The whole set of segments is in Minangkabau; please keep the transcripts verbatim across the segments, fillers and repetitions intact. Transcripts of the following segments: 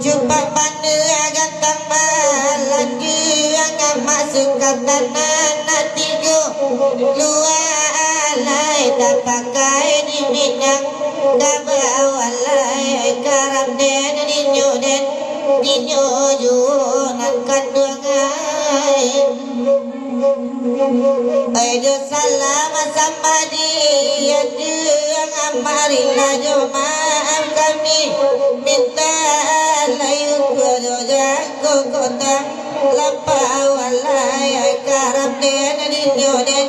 Cupak pandai gatang balanjuang, amak suka tanah nan tigo lua alai tapakai di Minang. Kabau alai karam den dinyo den, dinyo juo nan kanduang ai. Ai jo salam sambah di anjuang, marilah jo maaf kami minta lai ukur jo jago kota. Lapau alai ai karam den dinyo den,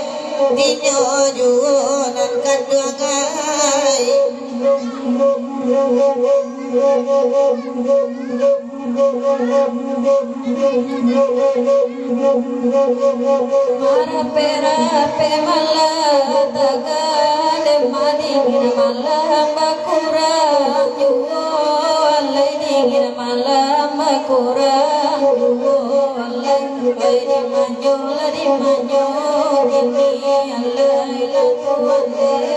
dinyo juo nan kanduang ai. Marape-rape malah tagade, madingin malah bakurang juo, alai dingin malah bakurang juo, alai. Oi, dimanyo lah, dimanyo kini, alai lah tuan deh.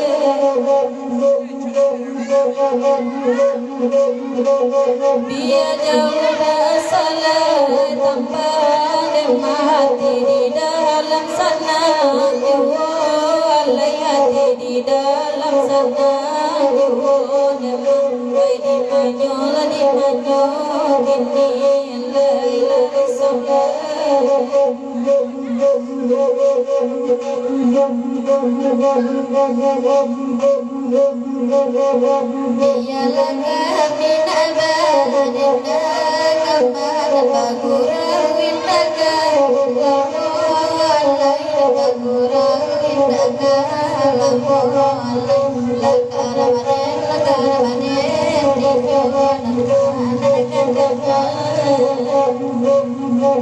Bia jauah lah salah tampek, dek hati di dalam sana juo, alai hati di dalam sana juo, dek. Oi, dimanyo lah, dimanyo kini, alai lah di sana. Bialah kami nak badeka, kapan bagurau indaka, lamo alai bagurau indaka, lamo alai, lakar baden, lakar baden, di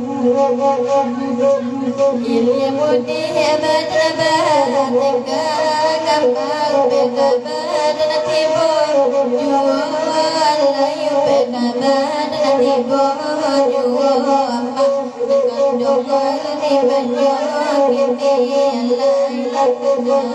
nan anak kandang. Ilmu di badan bateka, kambang peka badan tibo juo, layu peka badan tibo juo, amak kandung lah di banyo kini, alai lah tuan.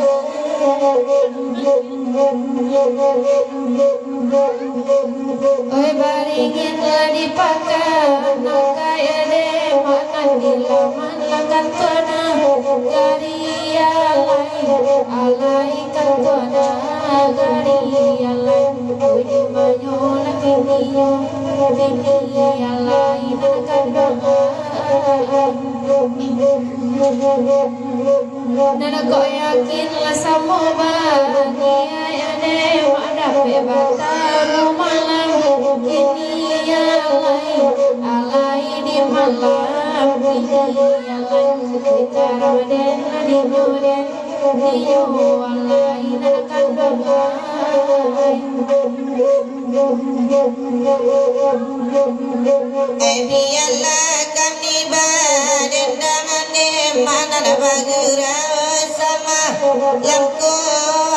Oi, baringin lah dipakan, nangkai ade makan di laman, lakan tuana gari alai, alai kan tuana gari alai. Oi, di manyo lah kini yo, kini alai nak kanduang. Nan kok yakin lah samo baniaik, ade mak dapek bataruah malam kini alai, alai di malam kini alai. Di karam den, di nyo den, di nyo alai nak kanduang. Eh, bialah kami badendam, ande manan bagurau sama. Langko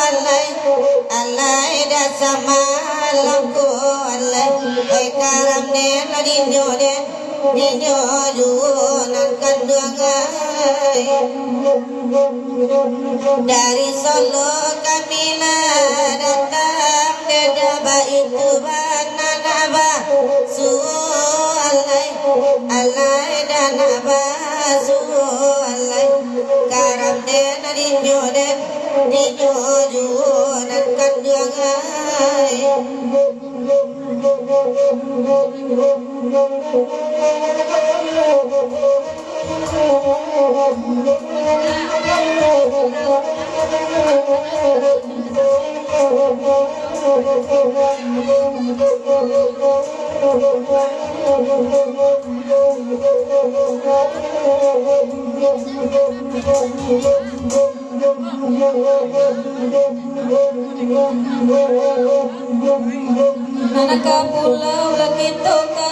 alai, alai dah sama, langko alai. Eh, karam den, dinyo den, dinyo juo nan kanduang ai. Dari Solo kami lah datang, dada baitu bana nak basuo alai, alai dah nak basuo alai. Karam den, dinyo den, dinyo juo nan kanduang ai. Nan ka pulau lah kito ka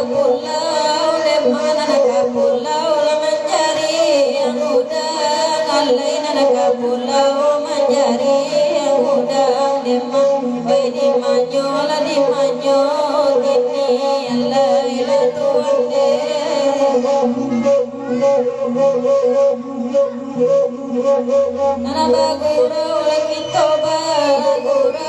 pulau, Demak nan ka pulau lah mancari ang udang, alai nan ka pulau mancari ang udang, Demak. Oi, di manyo lah, di manyo kini alai lah tuan deh. Nan bagurau lah kito bagurau.